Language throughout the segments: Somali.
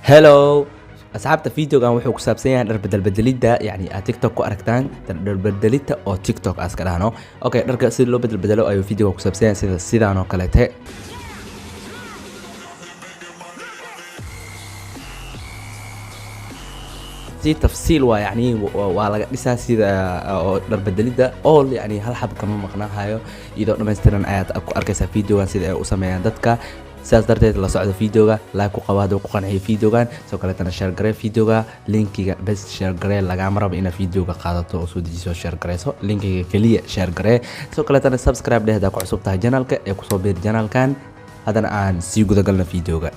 Hello asxaabta, videogan wuxuu ku saabsan yahay dhar bedelbedelidda, yani aad TikTok ku aragtaan, dhar bedelidda oo TikTok aas ka dhahno. Okay, dharka sida loo bedelbedelo ayuu videoga ku saabsan yahay, sida sidaan oo kaleete. Si tafsiil waa, yani waa laga dhisaa sida oo dhar bedelidda all, yani hal xab kama maqnahayo. Iyadoo dhammaystiran ayaad ku arkaysaa videogan sida ay u sameeyaan dadka. Sidaas darteed la socda videoga, like ku qabo hadduu ku qanciyo videogan, sidoo kaleetana share garee videoga linkiga. Best share garee, lagaama rabo inaad videoga qaadato oo soo dejiso, share gareyso linkiga keliya, share garee. Sidoo kaleetana subscribe dheh haddaa ku cusub tahay channelka ee kusoo biir channelkan. Haddana aan sii gudagalna videoga.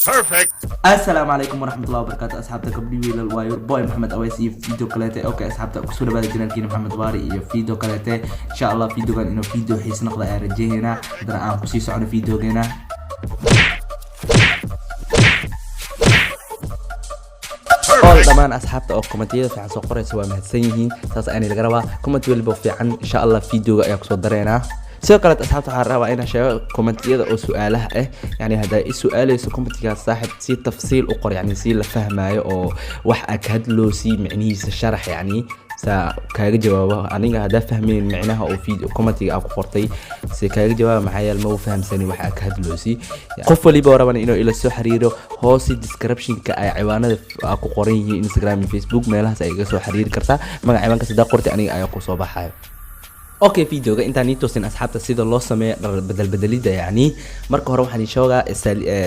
Perfect. Asalaamu calaykum waraxmatullahi wabarakaatu asxaabta, gabdhi, wiilal, waa your boy Maxamed Aweys iyo video kaleete. Okay asxaabta, kusoo dhawaada channelkiina Maxamed Baari iyo video kaleete. Insha Allah videogan inuu video xiis noqda ayaan rajeynaa. Haddana aan kusii socono videogeena. All dhammaan asxaabta oo commentiyada fiican soo qoraysa waa mahadsan yihiin. Saas ayaana laga rabaa. Comment waliba fiican insha Allah videoga ayaa kusoo dareynaa. Sidoo kale asxaabta, waxaan rabaa inaan sheego commentiyada oo su-aalaha ah, yani haddaa i su-aaleyso commentigaas, saaxib, si tafsiil u qor, yani si la fahmaayo oo wax aa ka hadloosi micnihiisa sharax, yani saa kaaga jawaabo. Aniga haddaa fahmayn micnaha oo video commentiga aa ku qortay, si kaaga jawaaba? Maxaa yeele ma u fahamsani wax aa ka hadloosi. Qof waliba oo raban inuu ila soo xiriiro, hoose descriptionka ay ciwaanada aa ku qoran yihiin, Instagram iyo Facebook, meelahaas ay iga soo xiriiri kartaa. Magaca ciwaankaas haddaa qortay, aniga ayaa kusoo baxayo. Okay, videoga intaan ii toosin asxaabta sida loo sameeyo dhar bedelbedelidda, yacni marka hore waxaan ii sheegaa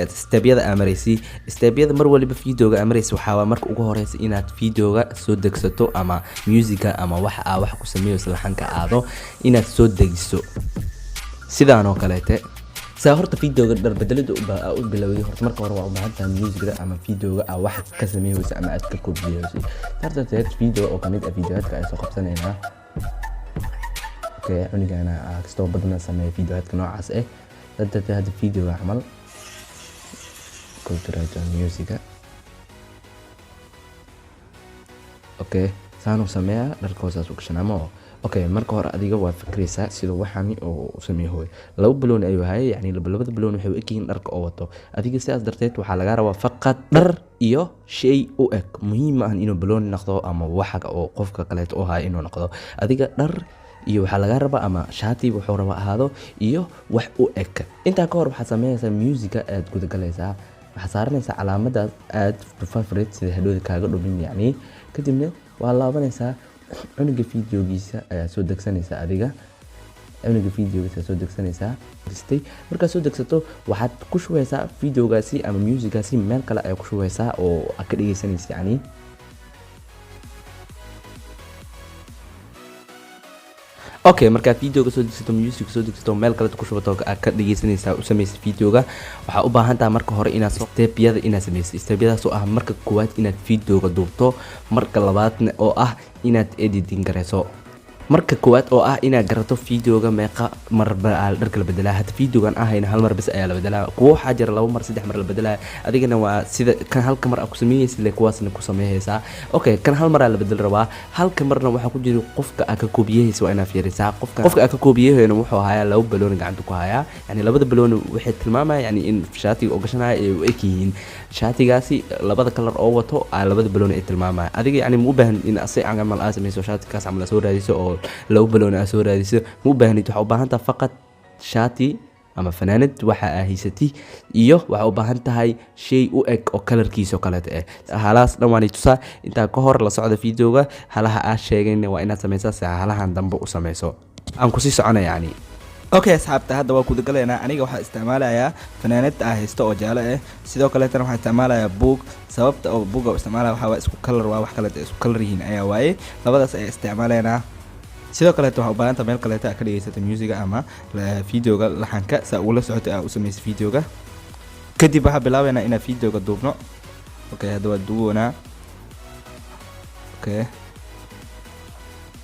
stebyada aa maraysi. Stebyada mar waliba videoga aa maraysi waxaa waa marka ugu horeysa inaad videoga soo degsato ama musica ama wax aa wax ku sameeyeyso, laxanka aado inaad soo degiso sidaan oo kaleete. Saa horta videoga dhar bedelida u bilowday, horta marka hore waa u baahan tahay musicda ama videoga aa wax ka sameeyeyso ama aad ka kobiyeyso. Saa darteed video oo kamid ah videoyaadka ay soo qabsanaynaa. Okay, cunigana kastoo badana sameeya videoyaadka noocaas ah. Saa darteed hadda videoga camal copyright musica. Okay, saanuu sameeyaa, dharka hoosaas u gashanaa ma. Okay, marka hore adiga waa fikraysaa sida waxani oo u sameeyo. Hooy, laba baloon ayuu hayay, yani labada baloon waxay u egyihiin dharka oo wato adiga. Sidaas darteed waxaa lagaa rabaa faqad dhar iyo shay u eg. Muhiim ma ahan inuu baloon noqdo ama waxa oo qofka kaleeto u hayo inuu noqdo. Adiga dhar iyo waxaa lagaa rabaa ama shaati wuxuu rabaa ahaado iyo wax u eg. Intaa ka hor waxaad sameynaysaa musica aad gudagalaysaa, waxaad saaranaysaa calaamadaas aad to favorite, sida hadhowda kaaga dhumin yacni. Kadibna waa laabanaysaa, cunuga videogiisa ayaa soo degsanaysaa. Adiga cunuga videogiisa soo degsanaysaa. Degstay, markaad soo degsato waxaad ku shubaysaa videogaasi ama musicaasi meel kale ayaa ku shubaysaa oo aad ka dhegeysanaysa yacni. Okay, markaad videoga soo degsato, music soo degsato, meel kale ku shubato, aad ka dhegeysanaysaa, u samaysa videoga, waxaa u baahan tahay marka hore inaad stepyada inaad samayso. Stepyadaas oo ah marka koowaad inaad videoga duubto, marka labaadna oo ah inaad editing garayso. Marka koowaad oo ah inaad garato videoga meeqa marba aa dharka la bedelaa. Hadda videogan ahayna hal mar bas ayaa la bedelaa. Kuwo waxaa jira laba mar, saddex mar la bedelaa. Adigana waa sida kan halka mar aa ku sameeyeysa le, kuwaasna ku sameeyeysaa. Okay, kan hal mar aa la bedel rabaa. Halka marna waxaa ku jira qofka aa ka koobiyeysa, waa inaad fiirisaa qofka aa ka koobiyeyna. Wuxuu hayaa laba balooni gacanta ku hayaa, yani labada balooni waxay tilmaamaya yani in shaatiga oo gashanaya ay u eg yihiin shaatigaasi labada kalar oo wato aa labada balooni ay tilmaamaya. Adiga yani ma u baahan in asi camal aa sameyso, shaatikaas camal aa soo raadiso oo laba balooni aa soo raadiso, ma u baahnid. Waxaa u baahan tahay faqad shaati ama fanaanad waxa aa haysatay iyo waxaa u baahan tahay shay u eg oo kalarkiisa oo kaleeta ah. Halahaas dhan waan tusaa. Intaa ka hor la socda videoga. Halaha aa sheegayna waa inaad sameysaa si halahan dambe u sameyso. Aan kusii socona yacni. Okay asxaabta, hadda waa gudagalaynaa. Aniga waxaa isticmaalayaa fanaanad aa haysto oo jaalo ah. Sidoo kaleetana waxaa isticmaalayaa buug. Sababta oo buuga u isticmaalaya waxaa waa isku kalar, waa wax kaleeta isku kalar yihiin ayaa waaye. Labadaas ayaa isticmaalaynaa. Sidoo kaleeto waxaa u baahanta meel kaleeta aa ka dhegeysata musiga ama videoga laxanka, saa ugula socota aa u samaysa videoga. Kadib waxaa bilaabaynaa inaan videoga duubno. Okay, hadda waa duubanaa.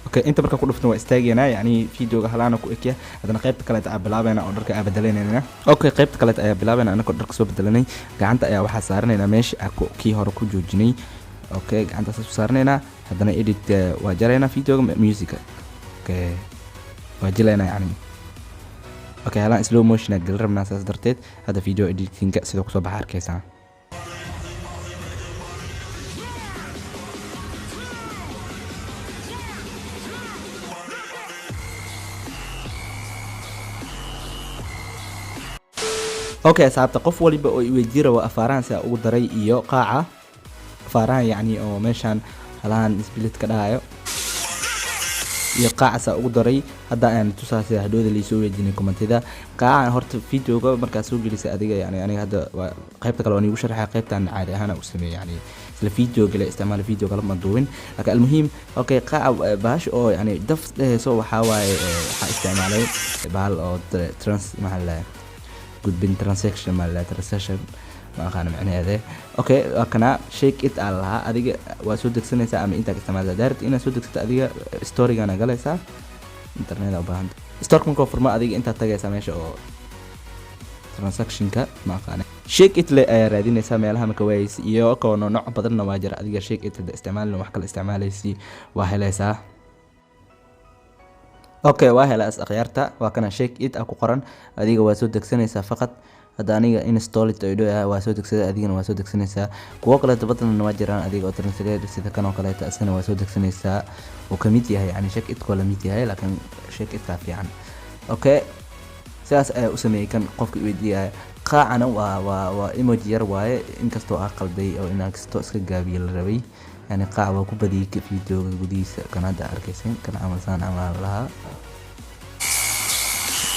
Okay, inta markaa ku dhufto waa istaagaynaa, yacni videoga halaana ku ekya. Haddana qaybta kaleeta aa bilaabayna oo dharka aa bedelanayna. Okay, qaybta kaleeta ayaa bilaabayna anagoo dharka soo bedelanay. Gacanta ayaa waxaa saaranaynaa meesha aa kii hore ku joojinay. Okay, gacanta saas u saaranaynaa. Haddana edit waa jaraynaa videoga musica. Okay, waa jilaynaa yacni. Okay, halaan slow motion aa gelin rabnaa, saas darteed hadda video editingka sidoo kusoo baxa arkaysaa. Okay asxaabta, qof waliba oo iweydii rabo afaarahan sidaa ugu daray iyo qaaca afaarahan, yacni oo meeshaan halahan split ka dhahayo iyo qaaca saa ugu daray, hadda ayaan tusaa sida hadhowda laisoo weydiinay commentida. Qaacan horta videoga markaa soo gelisa adiga, yani aniga hadda waa qaybta kale waan iigu sharxaya, qaybtan caadi ahaan u sameeyay, yani isla video gale isticmaal, video kale ma duubin, laakiin almuhiim. Okay, qaaca bahash oo yani daf dhehayso waxaa waaye, waxaa isticmaalay bahal oo trans, maxaa la gudbin, transaction ma la transaction, ma aqaano macnaheeda. Okay, waa kana shake it aa lahaa. Adiga waa soo degsanaysaa ama intaa ka isticmaaltaa direct inaad soo degsato. Adiga storygana galaysaa, internet u baahanta store markoo furma, adiga intaad tagaysaa meesha oo transactionka, ma aqaana, shake it le ayaa raadinaysaa meelaha marka waayeysi iyo koono nooc badanna waa jira. Adiga shake it hada isticmaalin, wax kale isticmaalaysi, waa helaysaa. Okay, waa helaas akhyaarta, waa kana shake it a ku qoran. Adiga waa soo degsanaysaa faqad. Hadda aniga install it ayuu dhahay, waa soo degsaday, adigana waa soo degsanaysaa. Kuwo kaleeto badanna waa jiraan adiga oo translate sida kan oo kaleeto, asagana waa soo degsanaysaa, uu kamid yahay, yani shake it koo lamid yahay, laakiin shake it kaa fiican. Okay, sidaas ayaa u sameeyey kan qofka iweydiiyaya. Qaacana waa emoji yar waaye, inkastoo ah qalday oo inaan kasto iska gaabiyo la rabay, yani qaac waa ku badiyey videoga gudihiisa. Kan hadda arkaysin kan camal saan camal lahaa.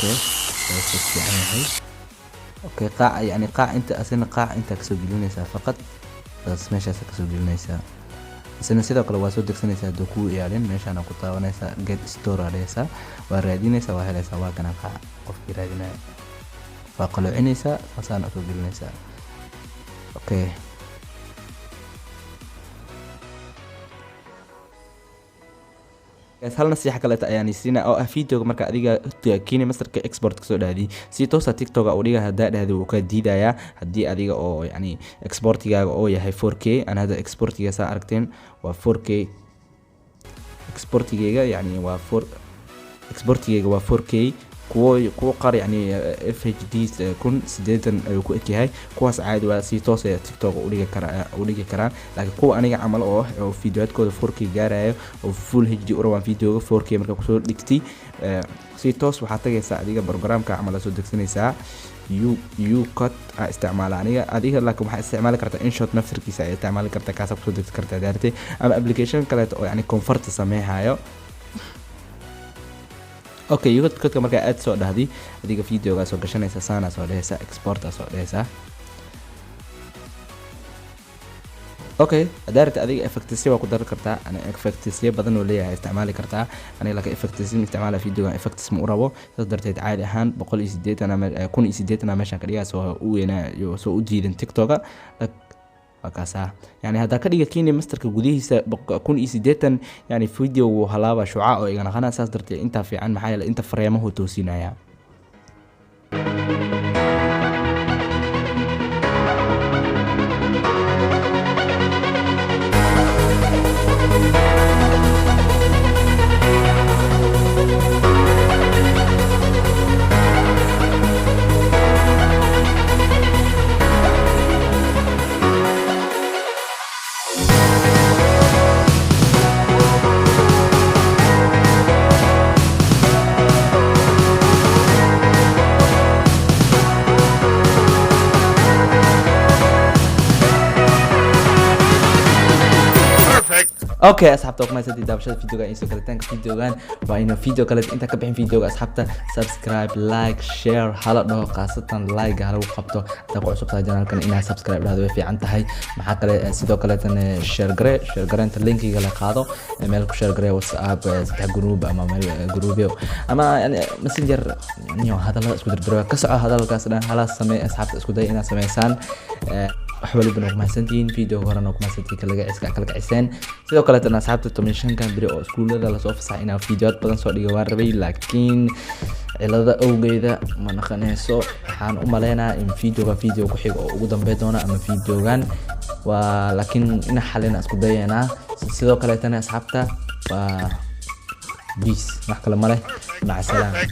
Okay, saas fiican yahay. Okay, qaac yani qaac inta asina qaac intaa kasoo gelinaysaa faqad, saas meeshaas kasoo gelinaysaa. Isna sidoo kale waa soo degsanaysaa hadduu kuu ilaalin, meeshaana ku taabanaysaa, get store aa dhehaysaa, waa raadinaysaa, waa helaysaa. Waa kana qaac, qofkii raadinaya waa qaloocinaysaa, saasaana usoo gelinaysaa. Okay. Guys, hal nasiixa kaleeta ayaan isiina oo ah videoga marka adiga kini masterka export kasoo dhahdi, si toosa TikTok u dhiga hadaa dhahdi, wuu ka diidayaa. Haddii adiga oo yani exportigaaga oo yahay 4K, ana hadda exportiga saa aragteen waa 4K, exportigeyga yani waa 4, exportigeyga waa 4K. Kuwo qaar yani FHD 1080 ayuu ku egyahay, kuwaas caadi waa, si toos ah TikTok u dhigi kara u dhigi karaan. Laakiin kuwa aniga camal oo videoadkooda 4K gaarayo oo full HD u rabaan, videoga 4K marka kusoo dhigtay, si toos waxaa tagaysaa adiga programka camal soo degsanaysaa, u cut aa isticmaala aniga. Adiga laakiin waxaa isticmaali kartaa InShot naftirkiisa ayaa isticmaali kartaa, kaasaa kusoo degsan kartaa daartay ama application kaleeto oo yani convert sameehayo. Okay, codka markaa aad soo dhahdi, adiga videogaa soo gashanaysa, saana soo dhehaysa, export aa soo dhehaysaa. Okay, haddaa rabtid adiga effectsya waa ku dari kartaa, ana effectsya badan oo leeyahay isticmaali kartaa. Aniga laakiin effects ma isticmaala, videogan effects ma u rabo, saas darteed caadi ahaan 180 ama 1080 meeshaan ka dhigaa, soo u weynaa soo u jiidan TikToka waa kaasaa. Yani haddaa ka dhiga kini masterka gudihiisa 1080, yani video wuu halaaba, shucaa oo iga naqana. Saas darteed intaa fiican, maxaa yeelay inta fareemahu toosinaya. Okay asxaabta, waa ku mahadsantihiin daawashada videogan iyo soo galitaanka videogan. Waa inuu video kale inta ka bixin videoga, asxaabta subscribe, like, share hala dhaho, khaasatan like hala qabto. Haddaa ku cusub tahay channelkan, inaad subscribe dhahdo way fiican tahay. Maxaa kale, sidoo kaleetana share gare, share gareynta linkiga la qaado, meel ku share gare, WhatsApp, saddex group ama meel groupyo ama yani Messenger iyo hadallada isku dirdiro ka soco, hadalkaas dhan hala samee. Asxaabta isku day inaad sameysaan. Wax walibana ku mahadsantihiin, videoga horena ku mahadsantihiin, kala kiciseen. Sidoo kaleetana asxaabta, 15kan beri oo iskuulada lasoo fasaxay inaan videoad badan soo dhiga waan rabay, laakiin cilada awgeeda ma naqanayso. Waxaan u maleynayaa in videoga video ku xiga oo ugu dambeyn doona ama videogan waa, laakiin ina xalina isku dayaynaa. Sidoo kaleetana asxaabta waa peace, wax kale ma leh. Maca salaama.